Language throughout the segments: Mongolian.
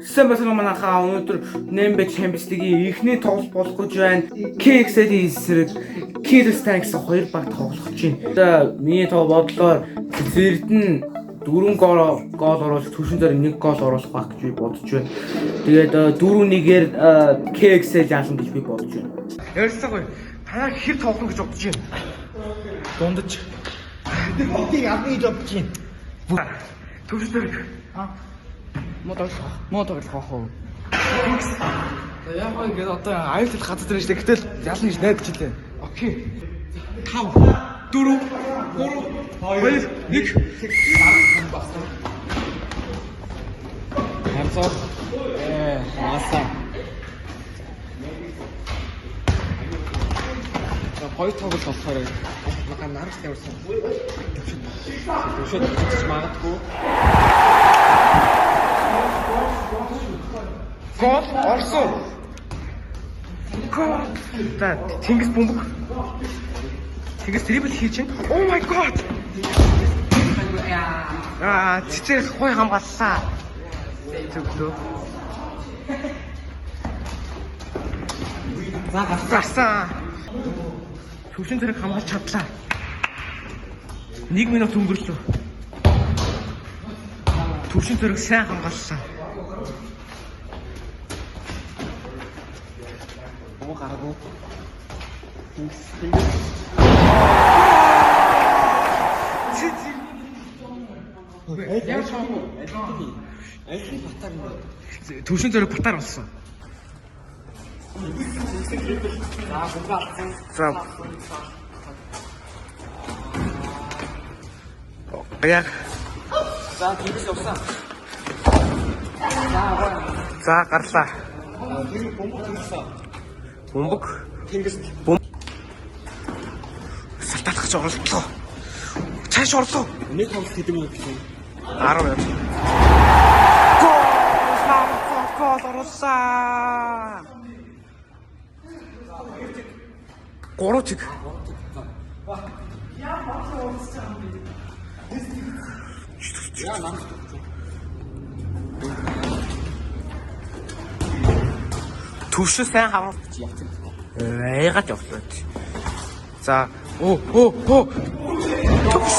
Сайн байна уу манайхаа, өнөөдөр Nembe Champions League-ийн эхний тоглолт болох гэж байна. KXL эсрэг Killers Tanks хоёр баг тоглох гэж байна. За, миний тоо бодлоор Зэрдэн 4 гол оруулах, Төвшин зэрэг 1 гол оруулах байх гэж би бодож байна. Тэгээд 4-1-ээр KXL ялна гэж би бодож байна. Ярьсаагүй. Танаа хэр тоглоно гэж бодож байна? Дундаж. Би ялна гэж бодож байна. Төвшин зэрэг. Муу тоглох. Муу тоглох бах уу? Яг гоо ингээд одоо аюул газар дээр шүү дээ. Гэтэл ялна гэж найдаж илээ. Окей. 5 4 3 2 1. Харцаа. Маса. За, гоё тоглолт болохоор мага нарч тавьсан. Төвшөд татчих магадгүй. Гол орсон. Гол. За, Тэнгис бөмбөг. Тэнгис dribble хийж байна. Oh my god. Аа, цэцэр хой хамгааллаа. Зөвлөө. За, гарсан. Төвшин зэрэг хамгаалж чадлаа. 1 минут өнгөрлөө. Төвшин зэрэг сайн хамгааллаа. Бөмбөг гараагүй. Тэнгис тэнгис. Төвшин зэрэг батар болсон. За, бөмбөг алдсан. За. Яг. За, тэнгис явсан. За, гоё. За, гарлаа. Тэр бөмбөг тэнгисэн. Бөмбөг Тэнгист. салтаалах гэж оролдлоо. Цааш орлоо. Нэг тоглолт хэдэн минут гэсэн. 10 минут. Гол! Нарцоо гол оруулсан. 3-1. Яа нам. Төвшин сайн хаваа. Явсан. Яагаад явлаа. За, оо оо оо. Төвш.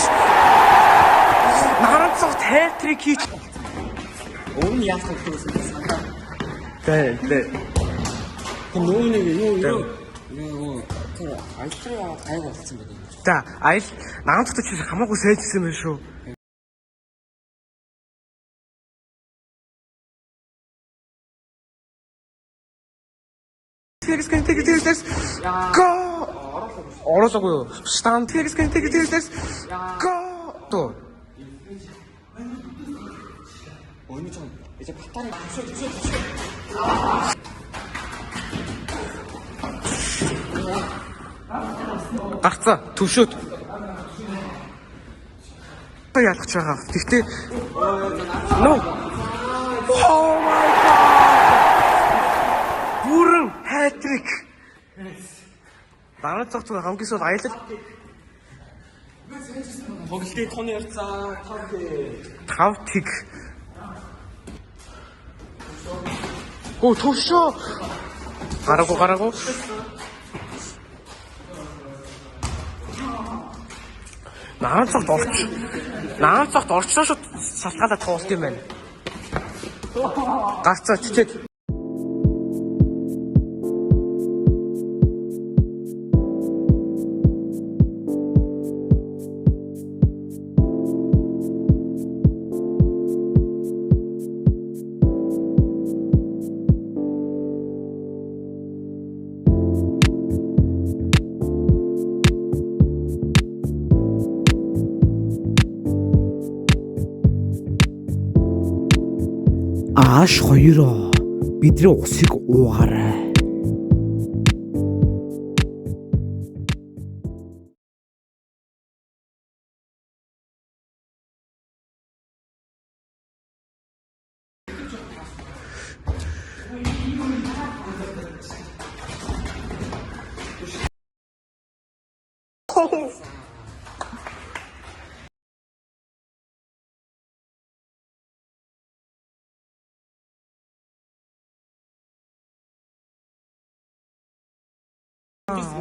Наранцогт хэтрик хийж. Өөр нь яах вэ гэсэн санаа. Тэ тэ. Тэр нөгөө нэг юу юу юу тэр аялал гайг болсон байдаг юм. За, аял наранцогт чи хамаагүй сайжсэн байх шүү. Тэгс гэн тэгс тэгс. Го! Оруулаагүй юу? Стан тэгс гэн тэгс тэгс. Го! То. Өнөө ч 이제 батарей төшөө төшөө төшөө. Гарцаа төвшөөд. Ялах гэж байгаа. Тэгтээ No. Oh my god. Бүрэн хатрик. Дараа цогц хамгийн сүүл аялал Тоглолтын тооны ярцаа 5 5 тэг. Гөө төвшөө. Гараагүй гараагүй. Наан цогт орч. Наан цогт орчлоо шууд салтгаалаа тоглолт юм байна. Гарцаа чичээд. Ааш хоёроо бидний усыг уугаарай.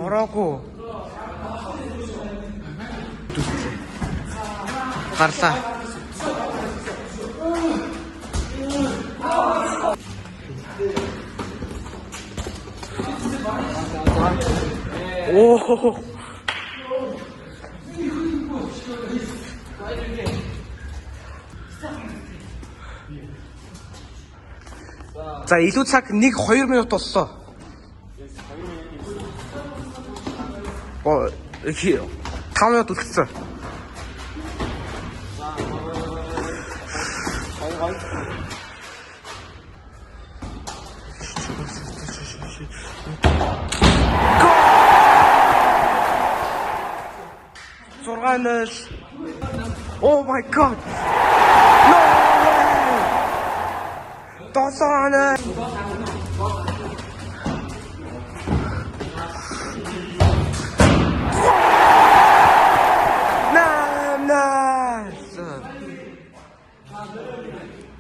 Ороогүй. Гарлаа. Оо. За, илүү цаг 1 2 минут боллоо. Оо, 5 минут үлдсэн. 6-0. Oh my God. No way. 7-0. 8-0.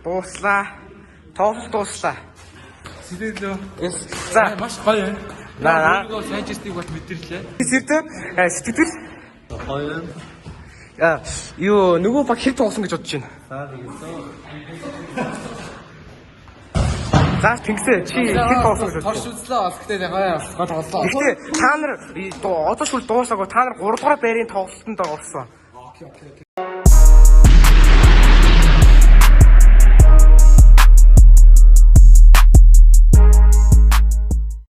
Дууслаа. Тоглолт дууслаа. Сэтгэлөө. Yes. За, Маш гоё юм. Наа. Өөрийгөө сайжирсыг бол мэдэрлээ. Зэрэг сэтгэл Гоё. А юу, нөгөө баг хэр тоглосон гэж бодож байна? За, тэгсэн. За, Тэнгисээ, чи хэр тоглосон гэж бодож Торш байна? үзлээ бас гэхдээ гоё бас гоё тоглолоо. Гэхдээ та нар одоо шүл дуусаагүй, та нар 3 дугаар байрын тоглолтод орсон. Okay, okay.